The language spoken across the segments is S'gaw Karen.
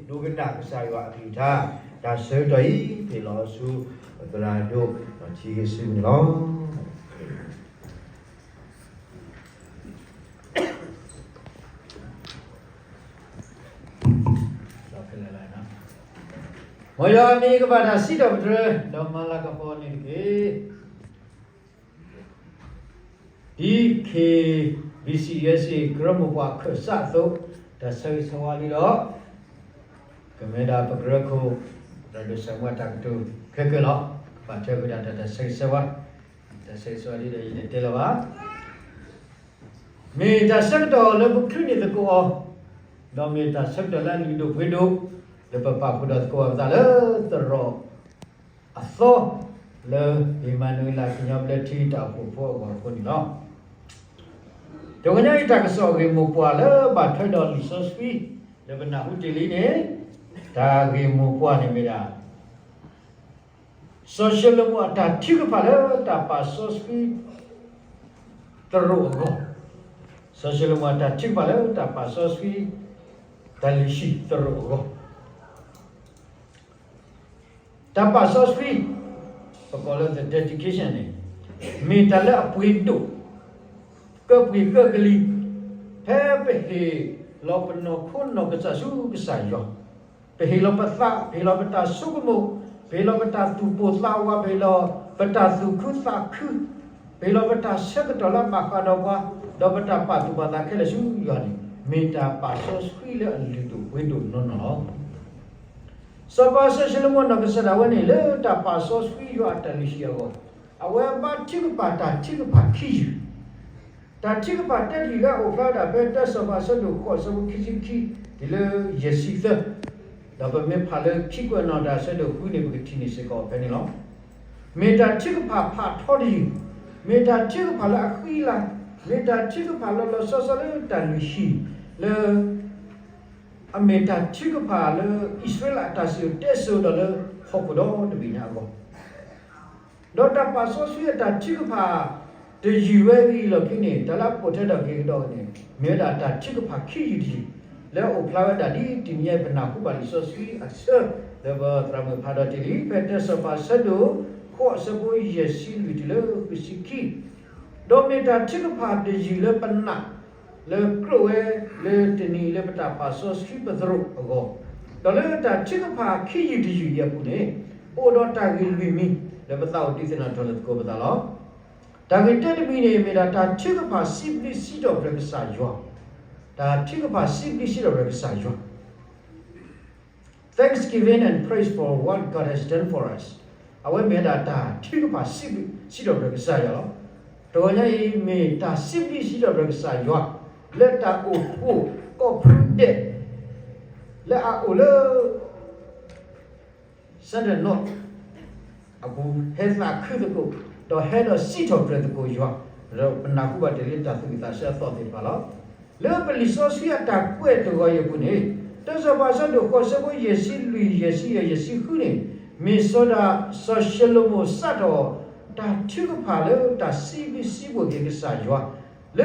ဒိကနၣ်ကစၢ်ယွၤအကလုၢ်ကထါ, တၢ်ဆၢကတီၢ်အံၤ ပဟ့ၣ်လီၤဆူ သရၣ်ဒိၣ် ထံဂ့ၤဆူန့ၣ်လီၤ. မ်ယွၤမ့ၢ်ကဘၣ်တၢ်စံးထီၣ်ပတြၢၤ ဒီးမၤလၤကပီၤန့ၣ်တက့ၢ်. ဒ် K B C U S A ကရၢမိၢ်ပှၢ်ခၢၣ်စးအသိး, တၢ်ဆၢဂ့ၤဆၢဝါလံဒီး ကမ့ၢ်ဒၣ်ပကရၢခိၣ် ဒီးဒိၣ်စၢ်မူအတၢ်ကတိၤခဲကၢလီၤ. ကပာ်ထွဲဃုာ်ဒၣ်တၢ်ဆၢဂ့ၤဆၢဝါ, တၢ်ဆၢဂ့ၤဆၢဝါဒ်ဒီးယတတဲလၢၤဘၣ်. မ့ၢ်တၢ်ဆၢကတီၢ်လၢပချုးန့ၢ်သကိးအီၤ, ဒီးမ့ၢ်တၢ်ဆၢကတီၢ်လၢအလုၢ်ဒိၣ်ပှ့ၤဒိၣ် လၢပပာ်ဖှိၣ်ဒီးသကိးဘၣ်ပသးလၢသရိာ် အသီ လၢအ့မၤနူၤအ့လးကညီဘျၢထံတၢ်အိၣ်ဖှိၣ်ဖိအဂီၢ်အဃိန့ၣ်လီၤ. တဂီၤညါအံၤတၢ်ကစီၣ်ဂ့ၢ်မိၢ်ပှၢ်လၢဘၣ်ထွဲဒီးလံာ်စီဆှံ လၢပနၢ်ဟူတ့ၢ်လံန့ၣ်, တၢ်ဂ့ၢ်မိၢ်ပှၢ်န့ၣ်မ့ၢ်ဒၣ် စီၤၡလိၤမိၣ်အတၢ်ထုကဖၣ်လၢတၢ်ပာ်စီဆှံ သရိာ်အဂီၢ်, စီၤၡလိၤမိၣ်အတၢ်ထုကဖၣ်လၢတၢ်ပာ်စီဆှံ တၢ်လုၢ်ဟံၣ်သရိာ်အဂီၢ်. တၢ်ပာ်စီဆှံ ပကိးလၢ the dedication န့ၣ် မ့ၢ်တၢ်လၢအပှ့ၤဒိၣ် ကၢပှ့ၤကၢကလံၤ ဖဲပဟ့ၣ်လီၤပနီၢ်ခိနီၢ်ကစၢ်ဆူကစၢ်ယွၤ, ပဟ့ၣ်လီၤပသး, ပဟ့ၣ်လီၤပတၢ်ဆိကမိၣ်, ပဟ့ၣ်လီၤပတၢ်သူၣ်ပိၢ်သးဝး, ပဟ့ၣ်လီၤပတၢ်သူၣ်ခုသးခု, ပဟ့ၣ်လီၤပတၢ်ဆၢကတီၢ်လၢအဘၣ်ဃးဒီးပှၤ, ဒီးပတၢ်ပာ်သူၣ်ပာ်သးခဲလၢာ်ဆူယွၤန့ၣ် မ့ၢ်တၢ်ပာ်စီဆှံလၢအလုၢ်ဒိၣ်ပှ့ၤဒိၣ်နီၢ်နီၢ်လီၤ. စီၤပၤစီၤၡလိၤမိၣ်နီၢ်ကစၢ်ဒၣ်ဝဲန့ၣ် လၢတၢ်ပာ်စီဆှံယွၤအတၢ်လုၢ်ဟံၣ်အဂီၢ်, အဝဲဘါထုကဖၣ်တၢ်ထုကဖၣ်ခံယုၢ်, တၢ်ထုကဖၣ်တၢတယုၢ်လၢအအိၣ်ဖျါဝဲဒၣ်ဖဲတၢစီၤပၤအဆၢဒိၣ်ဃိးအဆၢဖိခံဆံခံ တုၤလၢယဲၢ်ဆံသၢ, ဒီးပမ့ၢ်ဖးလၢခံကွဲးနီၣ်တၢ်အဆၢဒိၣ်ဃုန့ၣ် ပကထံၣ်န့ၢ်စ့ၢ်ကီးဖဲန့ၣ်လီၤ. မ့ၢ်တၢ်ထုကဖၣ်ဖးထီတယုၢ်, မ့ၢ်တၢ်ထုကဖၣ်လၢအဃံအလၤ, မ့ၢ်တၢ်ထုကဖၣ်လီၤလီၤဆီဆီလၢတၢ်လုၢ်ဟံၣ်လၢ အမ့ၢ်တၢ်ထုကဖၣ်လၢအံၣ်စရ့လးအတၢ်စံၣ်စိၤတဲစိၤဒီးလၢဟီၣ်ခိၣ်ဒီတဘ့ၣ်ညါအဂီၢ်, ဒီးတၢ်ပာ်စီဆှံအတၢ်ထုကဖၣ်တယုၢ်ဝဲအံၤအလီၢ်ခံန့ၣ် တၢ်လၢအပိာ်ထွဲထီၣ်က့ၤကဒီးန့ၣ် မ့ၢ်ဝဲဒၣ်တၢ်ထုကဖၣ်ခံယုၢ်တယုၢ် လၢအအိၣ်ဖျါဝဲဒၣ်ဒ်တနံၤညါအံၤပနၢ်ဟူဘၣ်လံာ်စီဆှံအဆၢ လၢပသရၣ်မုၣ်ဖးဒီးတ့ၢ်လံ ဖဲတၢစီၤပၤအဆၢဒိၣ်ဃိးအဆၢဖိယဲၢ်ဆံလွံၢ်တုၤလၢဃုဆံခံ ဒီးမ့ၢ်တၢ်ထုကဖၣ်တယုၢ်လၢပနာ် လၢကြၢးဝဲလၢတနံၤအံၤလၢပတၢ်ပာ်စီဆှံပသရိာ်အဂီၢ်, ဒီးလၢတၢ်ထုကဖၣ်ခံယုၢ်တယုၢ်အံၤအပူၤန့ၣ် အိၣ်ဒီးတၢ်ဂ့ၢ်လွံၢ်မံၤ လၢပသးအိၣ်ဒုးသ့ၣ်နီၣ်ထီၣ်လၢသကိးပသးလီၤ. တၢ်ဂ့ၢ်တၢတမံၤန့ၣ် မ့ၢ်ဒၣ်တၢ်ထုကဖၣ်စံးဘျုးစံးထီၣ်ပတြၢၤကစၢ်ယွၤ, တၢ်ထုကဖၣ်စံးဘျုးစံးထီၣ်ပတြၢၤကစၢ်ယွၤ Thanksgiving and praise for what God has done for us. အဝဲမ့ၢ်ဝဲဒၣ်တၢ်ထုကဖၣ်စံးဘျုးစံးထီၣ်ပတြၢၤကစၢ်ယွၤလီၤ. တဂီၤညါအံၤ မ့ၢ်တၢ်စံးဘျုးစံးထီၣ်ပတြၢၤကစၢ်ယွၤ လၢတၢ်အိၣ်ဖှိၣ်ကိးဖုဒဲး လၢအအိၣ်လၢ Saturday night အပူၤ ဟဲသးခုသကိး ဒီးဟဲဒီးစံးထီၣ်ပတြၢၤသကိးယွၤ, ဒီးပနၢ်ဟူဘၣ်တ့ၢ်လံတၢ်သူၣ်ဝံၣ်သးဆၢအသီၣ်သ့ၣ်တဖၣ်လီၤ. လၢပလံာ်စီဆှံအတၢ်ကွဲးတဂီၤအံၤအပူၤန့ၣ် တၢစီၤပၤအဆၢဒိၣ်ဃိးအဆၢဖိယဲၢ်ဆံလွံၢ် ယဲၢ်ဆံယဲၢ် ယဲၢ်ဆံဃုန့ၣ် မ့ၢ်စီၤဒၤ စီၤၡလိၤမိၣ်စးထီၣ် တၢ်ထုကဖၣ်လၢတၢ်စံးဘျုးစံးဖှိၣ်က့ၤကစၢ်ယွၤ လၢ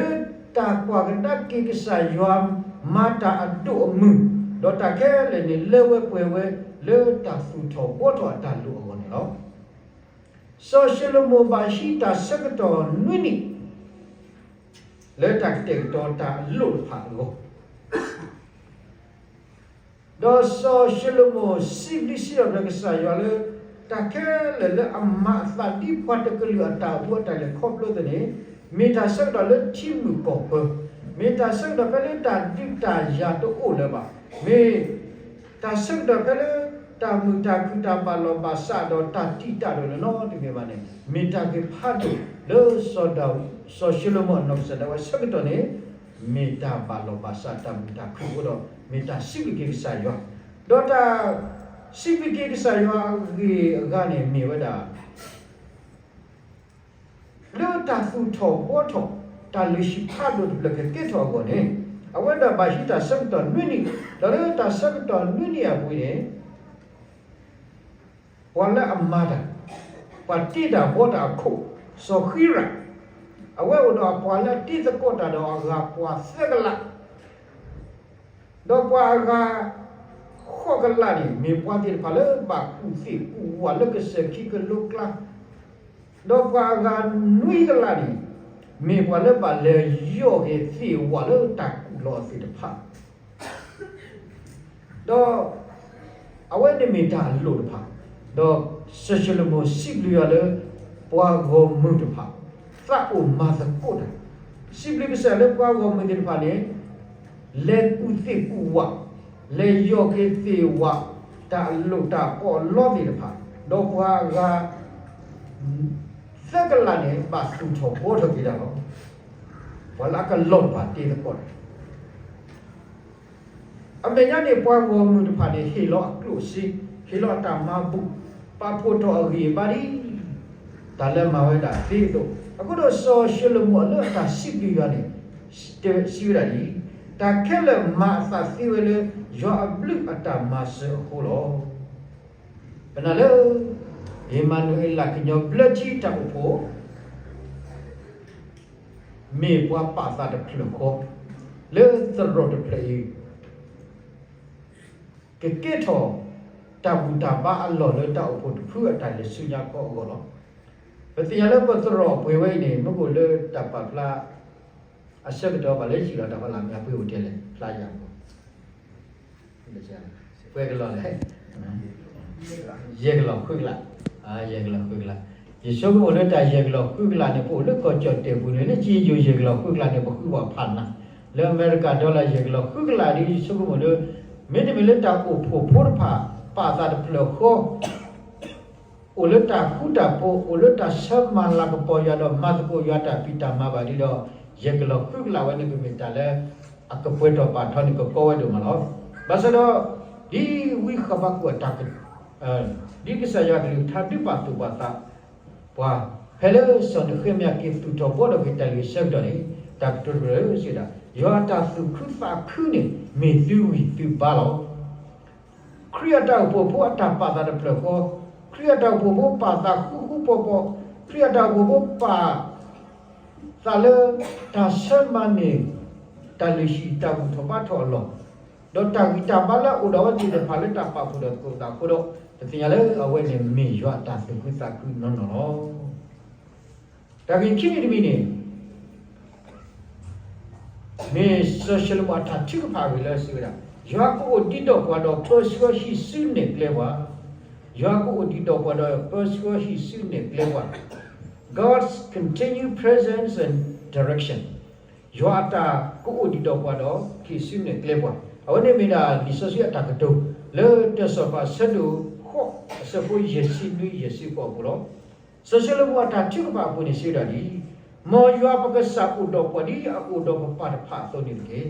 တၢ်ကွၢ်ကဒါက့ၤကစၢ်ယွၤ မၤတၢ်အဒိၣ်အမုၢ်, ဒီးတၢ်ခဲလၢာ်န့ၣ် လၢဝဲပှဲၤဝဲလၢတၢ်သူၣ်ထီၣ်ဘှီထီၣ်အတၢ်လိၣ်အဂီၢ်န့ၣ်လီၤ. စီၤၡလိၤမိၣ်ဘၣ်ဟံးတၢ်ဆၢကတီၢ်နွံနံၣ် လၢတၢ်ကတဲာ်ကတီၤတၢ်အလိၣ်တဖၣ်အဂီၢ် ဒီးစီၤၡလိၤမိၣ်စံးဘျုးစံးထီၣ်ပတြၢၤကစၢ်ယွၤလၢ တၢ်ခဲလၢာ်လၢအမၤအသးဒ်ပှၤတကလုာ်အတၢ်အိၣ်မူအတၢ်လဲၤခီဖျိအသိးန့ၣ် မ့ၢ်တၢ်ဆၢကတီၢ်လၢထံမုၢ်ကီၢ်ပၢၤ, မ့ၢ်တၢ်ဆၢကတီၢ်ဖဲလၢတၢ်ဒုးတၢ်ယၤတအိၣ်လၢၤဘၣ်, မ့ၢ် တၢ်ဆၢကတီၢ်ဖဲလၢတၢ်မုာ်တၢ်ခုၣ်တၢ်ဘၣ်လီၢ်ဘၣ်စးဒီးတၢ်တံာ်တာ်ဒိၣ်နီၢ်နီၢ်တမ့ၢ်ဘၣ်န့ၣ် မ့ၢ်တၢ်ဂ့ၢ်ဖးဒိၣ်လၢစီၤဒၤ စီၤၡလိၤမိၣ်အနီၢ်ကစၢ်ဒၣ်ဝဲဆၢကတီၢ်န့ၣ် မ့ၢ်တၢ်ဘၣ်လီၢ်ဘၣ်စးတၢ်မုာ်တၢ်ခုၣ်အဃိဒီး မ့ၢ်တၢ်စံးဘျုးက့ၤကစၢ်ယွၤ, ဒီးတၢ် စံးဘျုးက့ၤကစၢ်ယွၤအဂ့ၢ်အဂၤန့ၣ်မ့ၢ်ဝဲဒၣ် လၢတၢ်သူၣ်ထီၣ်ဘှီထီၣ် တၢ်လုၢ်ဟံၣ်ဖးဒိၣ်တဖျၢၣ်ကကဲထီၣ်အဂီၢ်န့ၣ် အဝဲဒၣ်ဘၣ်ဟံးတၢ်ဆၢကတီၢ်နွံနံၣ်, ဒီးလၢတၢ်ဆၢကတီၢ်နွံနံၣ်အပူၤန့ၣ် ပှၤလၢအမၤတၢ်, ပှၤတ့တၢ်ဘှီတၢ်အခိၣ် စီၤဃံရၣ်, အဝဲအိၣ်ဒီးအပှၤလၢအတ့သကိးတၢ်ဒီးအဂၤပှၤသၢကလး ဒီးပှၤအဂၤ ဃိး ကလးန့ၣ် မ့ၢ်ပှၤသ့ၣ်တဖၣ်လၢဘၣ်ကူၣ်သ့ၣ်ကူၣ်ဝၣ်လၢကစၢၢ်ခံကလိကျါ, ဒီးပှၤအဂၤနွံကလးန့ၣ် မ့ၢ်ပှၤလၢဘၣ်လဲၤယီၢ်က့ၤသ့ၣ်ဝၣ်လၢတၢ်ကူၣ်လီၤအီၤသ့ၣ်တဖၣ် ဒီးအဝဲန့ၣ်မ့ၢ်တၢ်အလိၣ်တဖၣ်, ဒီးစီၤၡလိၤမိၣ်စံးဘျုးယွၤလၢ ပှၤဂီၢ်မုၢ်တဖၣ် သးအိၣ်မၤသကိးတၢ်, စံးဘျုးကစၢ်လၢပှၤဂီၢ်မုၢ်သ့ၣ်တဖၣ်န့ၣ် လဲၤကူၣ်သ့ၣ်ကူၣ်ဝၣ်, လဲၤယီၢ်က့ၤသ့ၣ်ဝၣ် တၢ်အလိၣ်တၢ်ပီးအလီသ့ၣ်တဖၣ်, ဒီးပှၤအဂၤ သၢကလးန့ၣ် ဘၣ်သူၣ်ထီၣ်ဘှီထီၣ်က့ၤတၢ်လီၤ. ပှၤလၢအကလီၢ်တဖၣ်တ့သကိးတၢ် အမဲာ်ညါန့ၣ် ပှၤဂီၢ်မုၢ်တဖၣ်န့ၣ် ဟ့ၣ်လီၤအကျိၣ်အစ့, ဟ့ၣ်လီၤအတၢ်မၤဘူၣ်, ပာ်ဖှိၣ်ထီၣ်အဂံၢ်အဘါဒ် တၢ်လၢမၤဝဲဒၣ်သ့အသိး, အဃိဒီးစီၤၡလိၤမိၣ်လၢအတၢ်စံးဘျုးယွၤန့ၣ် စံးဝဲဒၣ်ဒ်အံၤ, တၢ်ခဲလၢာ်မၤအသးသ့ဝဲလၢ ယွၤအဘျုးအတၢ်မၤစၢၤအဃိလီၤ. ပနာ်လၢ အ့မၤနူၤအ့လး ကညီဘျၢထံတၢ်အိၣ်ဖှိၣ် မ့ၢ်ပှၤပာ်သးတဖျၢၣ်ဃီ လၢသရိာ်တဖျၢၣ်အံၤ ကကဲထီၣ်တၢ်ဘူၣ်တၢ်ဘါအလီၢ်လၢတၢ်အိၣ်ဖှိၣ်တဖုအတၢ်လဲၤဆူညါခီအဂီၢ်လီၤ. ပသ့ၣ်ညါလၢပသရိာ်ပှဲၤဝဲအံၤန့ၣ် မ့ၢ်အိၣ်လၢတၢ်ပာ်ဖျါ အဆၢကတီၢ်ဘၣ်လၢယံာ်လီၤတၢ်ဖီလာ်မ့ၢ်အပှဲၤအိၣ်တဲလဲၣ် ဖျါယၤ ပှဲၤကလီၢ်လဲၣ်, ယဲၢ်ကလီၢ်ဃုကလး, ယဲၢ်ကလီၢ်ဃုကလး, ယဆိကမိၣ်လၢတၢ်ယဲၢ်ကလီၢ်ဃုကလးန့ၣ် ပအိၣ်လၢကီၢ်ကၠီၣ်တဲၣ်ပူၤန့ၣ် လၢကံယိၤယဲၢ်ကလီၢ်ဃုကလးန့ၣ် ပဃုဘၣ်ဖးနး, လၢအမဲရကၤ dollar ယဲၢ်ကလီၢ်ဃုကလးဒီး ယဆိကမိၣ်လၢ မ့တမ့ၢ်လၢတၢ်အိၣ်ဖှိၣ်ဖိတဖၣ် ပာ်သးတဖျၢၣ်ဃီ အိၣ်လၢတၢ်ဃူတၢ်ဖိး အိၣ်လၢတၢ်ဆၢမၤလၤကပီၤယွၤဒီးမၤသကိးယွၤတၢ်ဖံးတၢ်မၤဘၣ်ဒီး ယဲၢ်ကလီၢ်ဃုကလးဝဲန့ၣ် ကမ့ၢ်တၢ်လၢ အကပှဲၤထီၣ်ပာ်ထီန့ၣ် ကကီဝဲဒိၣ်မးလီၤ. ဘၣ်ဆၣ်ဒီး ဒ်ဝံဃဘးကူာ်အတၢ်က ဒ်ကစၢ်ယွၤအကလုၢ်ကထါဒုးပာ်သူၣ်ပာ်သးပှၤ ဖဲလၢစီၤနဃ့မယၤက့ၤသူၣ်ထီၣ်ဘှီထီၣ်က့ၤတၢ်လုၢ်အဆၢကတီၢ်န့ၣ် တၢ်ကတိၤတဖျၢၣ်စံးဝဲဒၣ် ယွၤအတၢ်သူၣ်ခုသးခုန့ၣ် မ့ၢ်သုဂံၢ်သုဘါလီၤ. ခရံာ်အတၢ်အိၣ်ဖှိၣ်ဖိအတၢ်ပာ်သးတဖျၢၣ်ဃီ, ခရံာ်အတၢ်အိၣ်ဖှိၣ်ဖိပာ်သးဃူဃူဖိးဖိး, ခရံာ်အတၢ်အိၣ်ဖှိၣ်ဖိပာ်သးလၢ တၢ်ဆၢမၤန့ၢ် တၢ်လုၢ်ဟံၣ်တၢ်ဘူၣ်ထီၣ်ဘါထီၣ်အလီၢ်, ဒီးတၢ်ဂံၢ်တၢ်ဘါလၢအအိၣ်ဒီးအဝဲသ့ၣ်တဖၣ်လၢတၢ်ပာ်ဖှိၣ်ဒီးသကိးသးအဃိဒီး ပသ့ၣ်ညါလၢအဝဲန့ၣ်မ့ၢ်ယွၤအတၢ်သူၣ်ခုသးခုနီၢ်နီၢ်လီၤ. တၢ်ဂ့ၢ်ခံမံၤတမံၤန့ၣ် မ့ၢ်စီၤၡလိၤမိၣ်အတၢ်ထုကဖၣ်အဂ့ၢ်လၢစံးဝဲဒၣ်, ယွၤကအိၣ်ဒံးဒီးပှၤဒီးပၢဆှၢဟံးစုနဲၣ်ကျဲပှၤ, ယွၤကအိၣ်ဒံးဒီးပှၤဒီးပၢဆှၢဟံးစုနဲၣ်ကျဲပှၤ, God's continued presence and direction, ယွၤအတၢ်ကအိၣ်ဒံးဒီးပှၤဒီးဟံးစုနဲၣ်ကျဲပှၤ, အဝဲန့ၣ်မ့ၢ်ဒၣ်လံာ်စီဆှံအတၢ်ကတိၤ လၢတၢစီၤပၤအဆၢဒိၣ်ဃိး အဆၢဖိယဲၢ်ဆံနွံယဲၢ်ဆံဃိးအပူၤလီၤ. စီၤၡလိၤမိၣ်အတၢ်ထုကဖၣ်အပူၤန့ၣ်စံးဝဲဒၣ်ဒ်အံၤ, မ်ယွၤပကစၢ်အိၣ်ဒီးပှၤဒ်အအိၣ်ဒီးပပၢ်တဖၣ်အသိးန့ၣ်တက့ၢ်.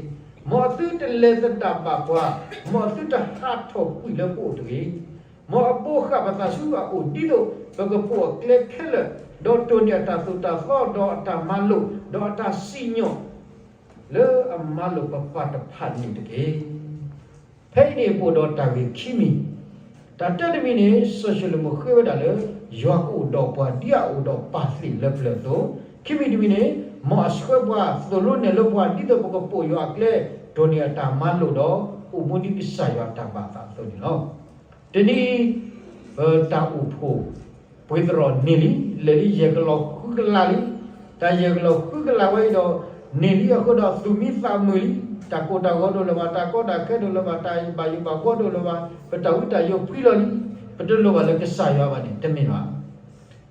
မ်အသုတလဲၤသဒၣ်ဘၣ်ပှၤ, မ်အသုတဟးထီၣ်ကွံာ်လၢပအိၣ်တဂ့ၤ. မ်အဘိးဃာ်ပသးဆူအအိၣ်ဒ်သိး ပကပိာ်အကျဲခဲလၢာ်, ဒီးတိၢ်န့ၢ်အတၢ်သိၣ်တၢ်သီ, ဒီးအတၢ်မၤလိာ်, ဒီးအတၢ်စံၣ်ညီၣ် လၢအမၤလိာ်ပပၢ်တဖၣ်န့ၣ်တက့ၢ်. ဖဲအံၤန့ၣ်ပအိၣ်ဒီးတၢ်ဂ့ၢ်ခံမံၤ, တၢ်တၢတမံၤန့ၣ် စီၤၡလိၤမိၣ်ဃ့ဝဲဒၣ်လၢ ယွၤကအိၣ်ဒီးပှၤဒ်အအိၣ်ဒီးပၢ်သ့ၣ်လၢပျၢၤအသိး, ခံမံၤတမံၤန့ၣ် မ်အဆှၢပှၤသိၣ်လိနဲၣ်လိပှၤ ဒ်သိးပကပိာ်ယွၤအကျဲ တိၢ်န့ၢ်အတၢ်မၤလိာ်ဒီး အိၣ်မူဒ်ကစၢ်ယွၤအတၢ်ဘၣ်သးအသိးန့ၣ်လီၤ. တနံၤအံၤ ပတၢ်အိၣ်ဖှိၣ် ပှ့ၤသရၣ်န့ၢ်လံ, လဲၤလံယဲၢ်ကလီၢ်ဃုကလးလံ. တၢ်ယဲၢ်ကလီၢ်ဃုကလးဝဲအံၤဒီး န့ၢ်လံအဃိဒီး သူၣ်မံသးမုာ်လံ. တၢ်ကိၢ်တၢ်ဂီၤဒိၣ်လၢၤဘၣ်, တၢ်ကီတၢ်ခဲဒိၣ်လၢၤဘၣ်, တၢ်ဘၣ်ယိၣ်ဘၣ်ဘှီဒိၣ်လၢၤဘၣ်, ပတၢ်ဝံတၢ်ယိာ်ဖှံလီၤလံ. ပတလိၣ်ဘၣ်လၢကစၢ်ယွၤဘၣ်န့ၣ် တမ့ၢ်ဘၣ်.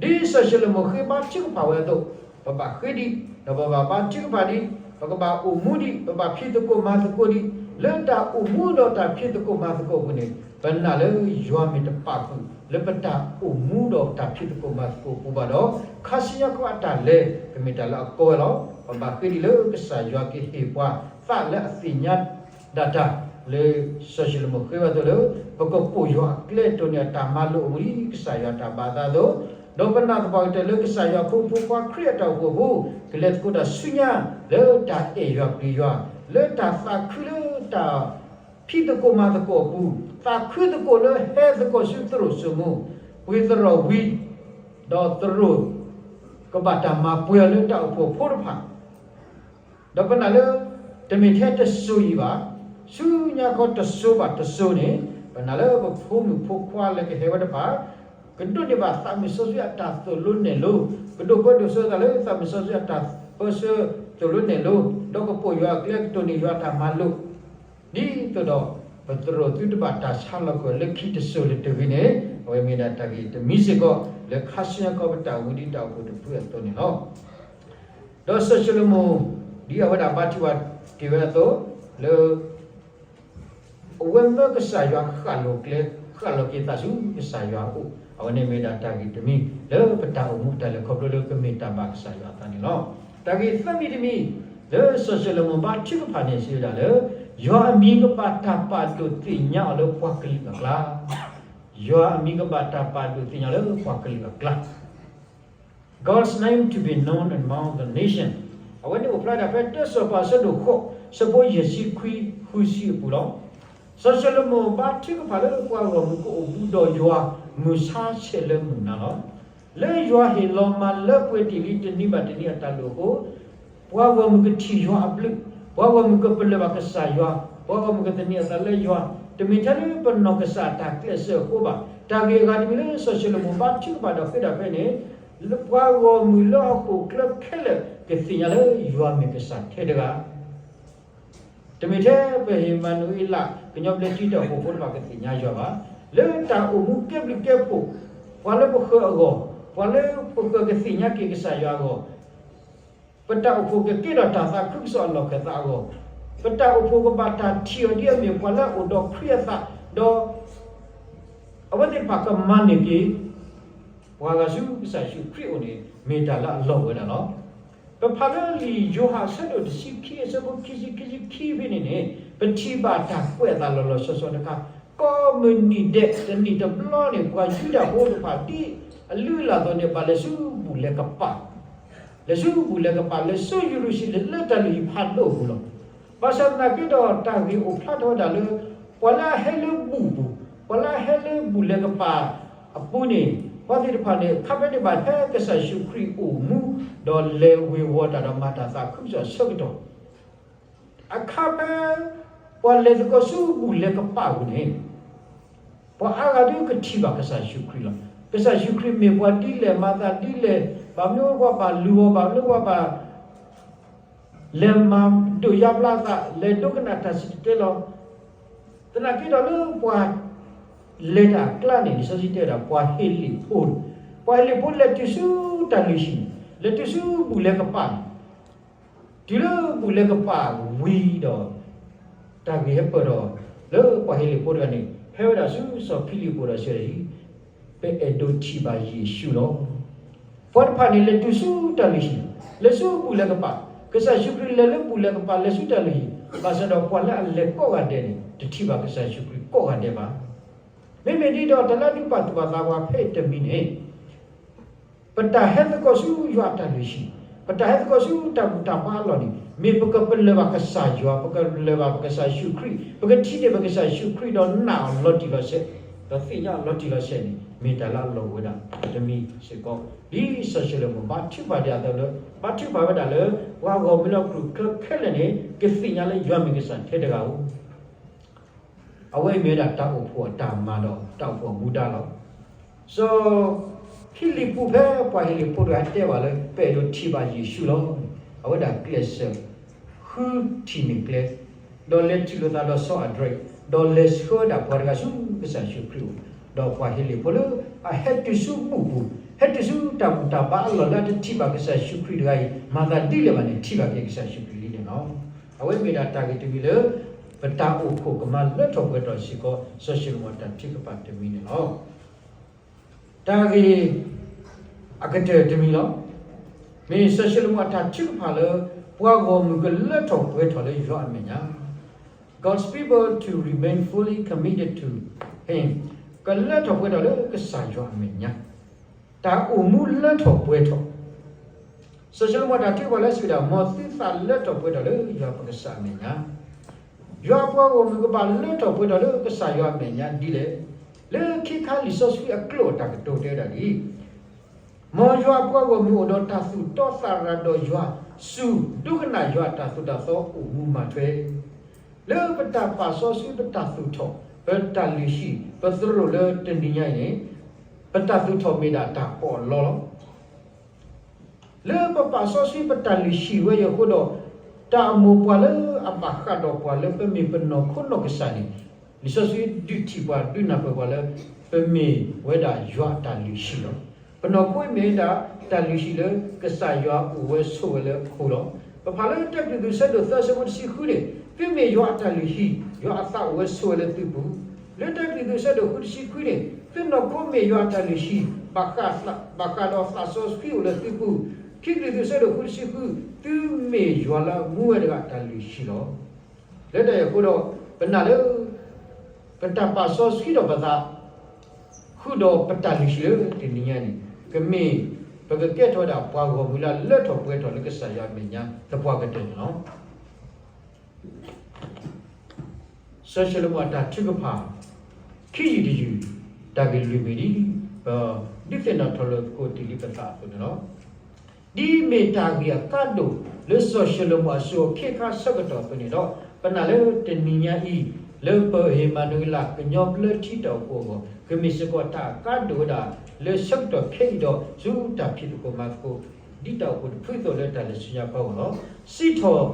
ဒ်စီၤၡလိၤမိၣ်ဃ့ဘါထုကဖၣ်ဝဲအသိး, ပဘၣ်ဃ့ဒံး, ဒီးပဘၣ်ဘါထုကဖၣ်ဒံး, ပကဘၣ်အိၣ်မူဒံး, ပဘၣ်ဖံးသကိးမၤသကိးဒံး, လၢတၢ်အိၣ်မူဒီးတၢ်ဖံးသကိးမၤသကိးအပူၤန့ၣ် ပနာ်လၢယွၤမ့ၢ်တပာ်ဃုာ် လၢပတၢ်အိၣ်မူဒီးတၢ်ဖံးသကိးမၤသကိးအပူၤဘၣ်ဒီး ခါဆူညါခီအတၢ်လဲၤ ကမ့ၢ်တၢ်လၢအကီဝဲလီၤ. ပဘၣ်ဃ့ဒံးလၢကစၢ်ယွၤကဟ့ၣ်ပှၤသးလၢအသ့ၣ်ညါဒၣ်တၢ် လၢစီၤၡလိၤမိၣ်ဃ့ဝဲအသိးလၢ ပကပိာ်ယွၤအကျဲ တိၢ်န့ၢ်အတၢ်မၤလိာ်အိၣ်မူဒ်ကစၢ်ယွၤအတၢ်ဘၣ်သးအသိး, ဒီးပနာ်သပှၢ်ကတၢၢ်လၢကစၢ်ယွၤအဖိမုၣ်ဖိခွါခရံာ်အတၢ်အိၣ်ဖှိၣ်ဖိ ကလဲၤသကိးတၢ်ဆူညါ လၢတၢ်အဲၣ်ယွၤပျံၤယွၤ, လၢတၢ်သးခုလၢတၢ်ဖံးသကိးမၤသကိးအပူၤ, သးခုသကိးလၢဟဲသကိးဆူသရိာ်စိမိၤ, ပှ့ၤသရိာ်ဝံၤ ဒီးသရိာ် ကဘၣ်တၢ်မၤပှဲၤအီၤလၢတၢ်အိၣ်ဖှိၣ်ဖိတဖၣ် ဒီးပနာ်လၢ တမ့ၢ်ထဲတစိၤအံၤဘၣ်, ဆူညါခီတစိၤဘၣ်တစိၤန့ၣ် ပနာ်လၢပဖိမုၣ်ဖိခွါလၢကဟဲဝဲတဖၣ် ကဒိးန့ၢ်ဘၣ်သးမုၢ်စီဆှံအတၢ်သိၣ်လိနဲၣ်လိ, ကဒိးပၢဒိၣ်ဆၢသးလၢသးမုၢ်စီဆှံအတၢ်ပၢဆှၢသိၣ်လိနဲၣ်လိ, ဒီးကပိာ်ယွၤအကျဲ ကတိၢ်န့ၢ်ယွၤအတၢ်မၤလိာ်, ဒ်သိးဒီး ပသရိာ်သုတဘၣ်တၢ်ဆါလီၤကွံာ်လၢခံတစိၤလၢတဂ့ၤန့ၣ်, အဝဲမ့ၢ်ဒၣ်တၢ်ဂ့ၢ်တမံၤစ့ၢ်ကီး လၢခါဆူညါကီးပတၢ်အိၣ်မူဒ်တၢ်အိၣ်ဖှိၣ်တဖုအသိးန့ၣ်လီၤ. ဒီးစီၤၡလိၤမိၣ် ဒ်အဝဲဒၣ်ဘါထုကဖၣ်တ့ၢ်ဝဲအသိး, လၢ အဝဲမၢကစၢ်ယွၤဃၣ်လီၤကျဲ ဃၣ်လီၤက့ၤသးဆူကစၢ်ယွၤအအိၣ်, အဝဲန့ၣ်မ့ၢ်ဒၣ်တၢ်ဂ့ၢ်တမံၤ လၢပတၢ်အိၣ်မူတၢ်လဲၤခီဖျိလၢကမ့ၢ်တၢ်ဘၣ်ကစၢ်ယွၤအသးန့ၣ်လီၤ. တၢ်ဂ့ၢ်သၢမံၤတမံၤ လၢစီၤၡလိၤမိၣ်ဘါထုကဖၣ်န့ၣ်စံးဝဲဒၣ်လၢ ယွၤအမံၤကဘၣ်တၢ်ပာ်ဒိၣ်သ့ၣ်ညါအီၤလၢပှၤကလုာ်အကျါ, ယွၤအမံၤကဘၣ်တၢ်ပာ်ဒိၣ်သ့ၣ်ညါလၢပှၤကလုာ်အကျါ God's name to be known among the nation. အဝဲန့ၣ်အိၣ်ဖျါဒၣ်ဖဲတၢစီၤပၤအဆၢဒိၣ်ဃိး ဆၢဖိယဲၢ်ဆံခွံ ဃုဆံအပူၤလီၤ. စီၤၡလိၤမိၣ်ဘါထုကဖၣ်လၢပှၤဂီၢ်မုၢ်ကအိၣ်ဘူးဒီးယွၤ မုၢ်ဆါဆဲးလၢမုၢ်နၤလီၤ. လၢယွၤဟ့ၣ်လီၤမၤလၢပှဲၤတ့ၢ်လံတနံၤဘၣ်တနံၤအတၢ်လိၣ်အဃိ ပှၤဂီၢ်မုၢ်ကထံၣ်ယွၤအဘျုး, ပှၤဂီၢ်မုၢ်ကပလၢၢ်ဘၣ်ကစၢ်ယွၤ, ပှၤဂီၢ်မုၢ်ကသန့ၤအသးလၢယွၤ, တမ့ၢ်ထဲလၢပနီၢ်ကစၢ်အတၢ်ကျဲးစၢးအဃိဘၣ်. တၢ်ဂ့ၢ်အဂၤတမံၤလၢစီၤၡလိၤမိၣ်ဘါထုကဖၣ်ဒီးဃ့ဒၣ်ဖဲန့ၣ်, လၢပှၤဂီၢ်မုၢ်လၢဟီၣ်ခိၣ်ချၢခဲလၢာ်ကသ့ၣ်ညါလၢယွၤမ့ၢ်ကစၢ်ထဲတဂၤ တမ့ၢ်ထဲပဟ့ၣ်မၤနူၤအ့လး ကညီဘျၢထံတၢ်အိၣ်ဖှိၣ်ဖိတဖၣ်ကသ့ၣ်ညါယွၤဘၣ်. လၢတၢ်အိၣ်မူကဲဘျုးကဲဖှိၣ်, ပှၤလၢပဃၢၤအဂီၢ်, ပှၤလၢပဃၢၤကသ့ၣ်ညါက့ၤကစၢ်ယွၤအဂီၢ်, ပတၢ်အိၣ်ဖှိၣ်ကကဲထီၣ်တၢ်သးခုကစီၣ်အလီၢ်ခၢၣ်သးအဂီၢ်, ပတၢ်အိၣ်ဖှိၣ်ကဘၣ်တၢ်ထံၣ်အီၤဒ်အမ့ၢ်ပှၤလၢအအိၣ်ဒီးခရံာ်အသး, ဒီး အဝဲသ့ၣ်တဖၣ်ကမၤန့ၢ်က့ၤ ပှၤဂၤဆူကစၢ်ယ့ၣ်ၡူးခရံာ်အအိၣ်န့ၣ် မ့ၢ်တၢ်လၢအလီၢ်ဝဲဒၣ်လီၤ. ပဖးလၢလံာ်ယိၤဟၣ်အဆၢဒိၣ်တဆံခံ အဆၢဖိခံဆံခံဆံခံဖဲန့ၣ်န့ၣ် ပထံၣ်ဘၣ်တၢ်ကွဲးအသးလီၤလီၤဆီဆီတခါ, ကိးမုၢ်နံၤဒဲးတနံၣ်တဘျီန့ၣ် ပှၤယူဒၤဖိတဖၣ်ဒ်အလုၢ်အလၢ်အသိးန့ၣ် ဘၣ်လဲၤဆူဘူၣ်လဲၤကပာ် လဲၤဆူဘူၣ်လဲၤကပာ် လဲၤဆူယရူၤၡလ့ၣ်လၢတၢ်လုၢ်ဟံၣ်ဖးဒိၣ်အပူၤလီၤ. ဘၣ်ဆၣ်သနာ်က့ဒီး တၢ်ဂ့ၢ်အိၣ်ဖျါထီၣ်ဝဲဒၣ်လၢ ပှၤလၢအဟဲလၢဘူၣ်ပူၤ, ပှၤလၢအဟဲလၢဘူၣ်လဲၤကပာ်အပူၤန့ၣ် ပှၤသ့ၣ်တဖၣ်န့ၣ် ခါဖဲန့ၣ်ဘၣ်ဖဲကစၢ်ယ့ၣ်ၡူးခရံာ်အိၣ်မူ ဒီးလဲၤဝ့ၤဝီၤတၢ်ဒီးမၤတၢ်သးခုကစီၣ်အဆၢကတီၢ် အခါဖဲ ပှၤလဲၤသကိးဆူဘူၣ်လဲၤကပာ်ပူၤန့ၣ် ပှၤအါဂၤဒုးကထံၣ်ဘၣ်ကစၢ်ယ့ၣ်ၡူးခရံာ်လီၤ. ကစၢ်ယ့ၣ်ၡူးခရံာ်မ့ၢ်ပှၤဒ်လဲၣ် မၤသးဒ်လဲၣ်, ဘၣ်မနုၤပှၤဘၣ်လူၤအီၤ, ဘၣ်မနုၤပှၤဘၣ် လဲၤမၤဒိၣ်ယါဘျါသး, လဲၤဒိကနၣ်တၢ်စံၣ်တဲၤတဲလီၤ. သနာ်က့ဒီးလၢပှၤလဲၤတၢ်အကျါန့ၣ် လံာ်စီဆှံတဲဝဲဒၣ် ပှၤဟ့းလ့ၣ်ဖိ, ပှၤဟ့းလ့ၣ်ဖိလဲၤတုၤဆူတၢ်လုၢ်ဟံၣ်န့ၣ်, လဲၤတုၤဆူဘူၣ်လဲၤကပာ်န့ၣ် တုၤလၢဘူၣ်လဲၤကပာ်ဝံၤဒီး တၢ်ဂ့ၢ်ဟဲပၢၢ်ဒီး လၢပှၤဟ့းလ့ၣ်ဖိတဂၤန့ၣ် ဟဲဝဲဒၣ်ဆူစီၤဖံလံးအအိၣ်ဒီးစံးဝဲဒၣ်, ပအဲၣ်ဒိးထံၣ်ဘၣ်ယ့ၣ်ၡူးလီၤ. ပှၤတဖၣ်န့ၣ် လဲၤတုၤဆူတၢ်လုၢ်ဟံၣ်, လဲၤဆူဘူၣ်လဲၤကပာ်, ကစၢ်ယ့ၣ်ၡူးခရံာ်လဲၤလၢဘူၣ်လဲၤကပာ် လဲၤဆူတၢ်လုၢ်ဟံၣ်, ဘၣ်ဆၣ်ဒီးပှၤလၢအလဲၤကိးဂၤဒဲးန့ၣ် တထံၣ်ဘၣ်ကစၢ်ယ့ၣ်ၡူးခရံာ်ကိးဂၤဒဲးဘၣ်. မ့မ့ၢ်ဒ်ဒီးတၢ်လၢအဒုးပာ်သူၣ်ပာ်သးပှၤဖဲအံၤတမံၤန့ၣ် ပတၢ်ဟဲသကိးဆူယွၤအတၢ်လုၢ်ဟံၣ်, ပတၢ်ဟဲသကိးဆူတၢ်ဘူၣ်တၢ်ဘါအလီၢ်န့ၣ် မ့ၢ်ပကပလၢၢ်ဘၣ်ကစၢ်ယွၤ, ပကပလၢၢ်ဘၣ်ပကစၢ်ယ့ၣ်ၡူးခရံာ်, ပကထံၣ်န့ၢ်ဘၣ်ကစၢ်ယ့ၣ်ၡူးခရံာ်ဒီးနာ်အီၤလီၤတံၢ်လီၤဆဲး, ဒီးသ့ၣ်ညါအီၤလီၤတံၢ်လီၤဆဲးန့ၣ် မ့ၢ်တၢ်လၢအလီၢ်ဝဲဒၣ်တမံၤစ့ၢ်ကီး, ဒ်စီၤၡလိၤမိၤဘါထုကဖၣ်ဒ်အသိးလၢ ဘါထုကဖၣ်ဝဲဒၣ်လၢ ပှၤဂီၢ်မုၢ်လၢအကြၢးချၢခဲလၢာ်န့ၣ် ကသ့ၣ်ညါလၢယွၤမ့ၢ်ကစၢ်ထဲတဂၤဧိၤ အဝဲအံၤမ့ၢ်ဝဲဒၣ်တၢ်အိၣ်ဖှိၣ်အတၢ်မၤဒီးတၢ်အိၣ်ဖှိၣ်အမူဒါလီၤ. စီၤဖံလံးပူးဖဲပှၤဟ့းလ့ၣ်ဖိတဂၤတဲဘၣ်လၢ ပအဲၣ်ဒိးထံၣ်ဘၣ်ယ့ၣ်ၡူးလီၤ. အဝဲဒၣ်ကျဲးစၢး ဃုထံၣ်န့ၢ်ကျဲ, ဒီးလဲၤထံၣ်လိာ်သးဒီးစီၤအၤဒြဲး, ဒီးလဲၤဆှၢဝဲဒၣ်ပှၤတဂၤဆူကစၢ်ယ့ၣ်ၡူးခရံာ်အအိၣ်, ဒီးပှၤဟ့းလ့ၣ်ဖိလၢအဟဲတုၤဆူဘူၣ်ပူၤ, ဟဲတုၤဆူတၢ်ဘူၣ်တၢ်ဘါအလီၢ်လၢအတထံၣ်ဘၣ်ကစၢ်ယ့ၣ်ၡူးခရံာ်တဂၤအံၤ မၤသးဒ်လဲၣ်ဘၣ်န့ၣ် ထံၣ်ဘၣ်က့ၤကစၢ်ယ့ၣ်ၡူးခရံာ်လံန့ၣ်လီၤ. အဝဲမ့ၢ်ဒၣ်တၢ်ဂ့ၢ်တမံၤလၢ ပတၢ်အိၣ်ဖှိၣ်ကမၤလၢထီၣ်ပှဲၤထီၣ်စ့ၢ်ကီး စီၤၡလိၤမိၤအတၢ်ထုကဖၣ်တမံၤန့ၣ်လီၤ. တၢ်ဂ့ၢ်အကတၢၢ်တမံၤလီၤ. မ့ၢ်စီၤၡလိၤမိၤအတၢ်ထုကဖၣ်လၢ ပှၤဂီၢ်မုၢ်ကလၢထီၣ်ပှဲၤထီၣ်လၢယွၤအမဲာ်ညါ, God's people to remain fully committed to him, ကလၢထီၣ်ပှဲၤထီၣ်လၢကစၢ်ယွၤအမဲာ်ညါ, တၢ်အိၣ်မူလၢထီၣ်ပှဲၤထီၣ် စီၤၡလိၤမိၤတၢ်ထုကဖၣ်လၢစံးဝဲဒၣ်, မ်သုသးလၢထီၣ်ပှဲၤထီၣ်လၢယွၤပကစၢ်အမဲာ်ညါ, ယွၤအပှၤဂီၢ်မုၢ်ကဘၣ်လၢထီၣ်ပှဲၤထီၣ်လၢကစၢ်ယွၤအမဲာ်ညါဒ်လဲၣ်. လၢခံခါလံာ်စီဆှံအကျိာ်အတၢ်ကတိၤတဲဝဲဒၣ်ဒ်အံၤ, မ်ယွၤအပှၤဂီၢ်မုၢ်အိၣ်ဒီးတၢ်သူၣ်တီသးရၤဒီးယွၤ, စူၢ်ဒိကနၣ်ယွၤအတၢ်သိၣ်တၢ်သီအိၣ်မူမၤထွဲ လၢပတၢ်ပာ်စီဆှံပတၢ်သူၣ်ထီၣ် ပတၢ်လုၢ်ဟံၣ် ပသရိာ်လၢတနံၤညါအံၤန့ၣ် ပတၢ်သူၣ်ထီၣ်မ့ၢ်ဒၣ်တၢ်ပီးအလီလီၤ. လၢပပာ်စီဆှံပတၢ်လုၢ်ဟံၣ်ဝဲအံၤအဃိဒီး တၢ်အမိၢ်ပှၢ်လၢအဘၣ်ဃးဒီးပှၤလၢပမ့ၢ်ပနီၢ်ခိနီၢ်ကစၢ်န့ၣ် လံာ်စီဆှံဒုးထံၣ်ပှၤဒုးနၢ်ပၢၢ်ပှၤလၢ ပမ့ၢ်ဝဲဒၣ်ယွၤအတၢ်လုၢ်ဟံၣ်လီၤ. ပနီၢ်ခိမ့ၢ်ဝဲဒၣ်တၢ်လုၢ်ဟံၣ်လၢကစၢ်ယွၤအိၣ်ဝဲဆိးဝဲလၢအဃိလီၤ. ပဖးလၢတၢ်ကရံၣ်သူးဆၢဒိၣ်သၢဆၢဖိတဆံဃုန့ၣ် သုမ့ၢ်ယွၤအတၢ်လုၢ်ဟံၣ် ယွၤအသးအိၣ်ဝဲဆိးဝဲလၢသုပူၤ. လၢတၢ်ကရံၣ်သူးဆၢဒိၣ်ဃုတဆံခွံန့ၣ် သုနီၢ်ခိမ့ၢ်ယွၤအတၢ်လုၢ်ဟံၣ် ဘၣ်ဃးဒီးသးစီဆှံအိၣ်လၢသုပူၤ. ခံကရံၣ်သူးဆၢဒိၣ်ဃုတဆံဃု သုမ့ၢ်ယွၤလၢအမူဝဲတဂၤအတၢ်လုၢ်ဟံၣ်လီၤ. လၢတၢ်အံၤအဃိဒီး ပနာ်လၢ ပတၢ်ပာ်စီဆှံဒီးပသး ဃုာ်ဒီးပတၢ်လုၢ်ဟံၣ်လၢတနံၤညါန့ၣ် ကမ့ၢ် ပကကဲထီၣ်ဝဲဒၣ်ပှၤဂီၢ်မုၢ်လၢအလၢထီၣ်ပှဲၤထီၣ်လၢကစၢ်ယွၤအမဲာ်ညါသပှၢ်ကတၢၢ်န့ၣ်လီၤ. စီၤၡလိၤမိၣ်အတၢ်ထုကဖၣ် ခံယုၢ်တယုၢ် တၢ်ဂ့ၢ်လွံၢ်မံၤဒ် ပဒုးသ့ၣ်နီၣ်ထီၣ်လိာ်သကိးတ့ၢ်လံပသးအသိးန့ၣ်လီၤ. ဒ်မ့ၢ်တၢ်ဂ့ၢ်အကါဒိၣ် လၢစီၤၡလိၤမိၣ်အစိၤအခ့အခါဆၢကတီၢ်အသိးန့ၣ်ဒီး ပနာ်လၢတနံၤညါအံၤ လၢပဧ့မၤနူၤအ့လးကညီဘျၢထံတၢ်အိၣ်ဖှိၣ်အဂီၢ် ကမ့ၢ်စ့ၢ်ကီးတၢ်အကါဒိၣ်ဝဲဒၣ် လၢဆၢကတီၢ်ခဲအံၤဒီး ဆူတၢ်ဖံးသကိးမၤသကိး ဒ်တၢ်အိၣ်ဖှိၣ်တဖုအသိးလၢတၢ်လဲၤဆူညါခီအဂီၢ်လီၤ. စံးထီၣ်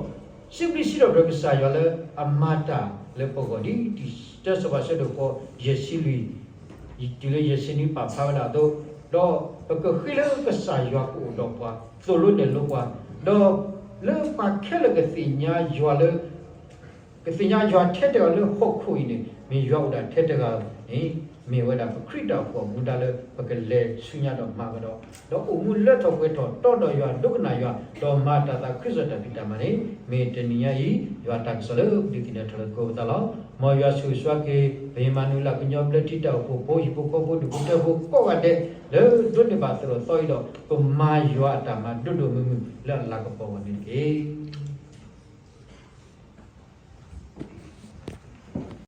စံးဘျုးစံးထီၣ်ပတြၢၤကစၢ်ယွၤလၢအမၤတၢ်လၢပဂီၢ်ဒ် တၢစီၤပၤဆၢဒိၣ်ဃိး ယဲၢ်ဆံလွံၢ် တုၤလၢယဲၢ်ဆံနွံပာ်ဖျါဝဲဒၣ်အသိး, ဒီးပကဃ့လၢကစၢ်ယွၤကအိၣ်ဒီးပှၤ သိၣ်လိနဲၣ်လိပှၤ, ဒီးလၢပှၤခဲလၢာ်ကသ့ၣ်ညါယွၤလၢ ကသ့ၣ်ညါယွၤထဲတဂၤလၢဟီၣ်ခိၣ်အံၤန့ၣ် မ့ၢ်ယွၤအိၣ်ဒၣ်ထဲတဂၤန့ၣ် မ့ၢ်ဝဲဒၣ်ပခရံာ်တၢ်အိၣ်ဖှိၣ်အမူဒါလၢပကလဲၤဆူညါဒီးမၤကဒီး, ဒီးအိၣ်မူလၢထီၣ်ပှဲၤထီၣ်တီဒီးယွၤဒိကနၣ်ယွၤ ဒီးမၤတၢ်သးခုကစီၣ်တၢ်ဖံးတၢ်မၤန့ၣ် မ့ၢ်တနံၤညါအံၤ ယွၤတၢ်ကစီၣ်လၢပဒုးသ့ၣ်နီၣ်ထီၣ်လိာ်သကိးပသးလီၤ. မ်ယွၤဆိၣ်ဂ့ၤဆိၣ်ဝါက့ၤ ပဧ့မၤနူၤအ့လးကညီဘျၢထံတၢ်အိၣ်ဖှိၣ်ဖိ ဟံၣ်ဖိဃီဖိ ဒူၣ်ဖိထၢဖိကိးဂၤဒဲး လၢဒိးန့ၢ်ဘၣ်သရိာ်သီအံၤဒီး ကမၤယွၤအတၢ်မၤဒိၣ်ဒိၣ်မုၢ်မုၢ်လၢအလၤကပီၤအဂီၢ်န့ၣ်တက့ၢ်.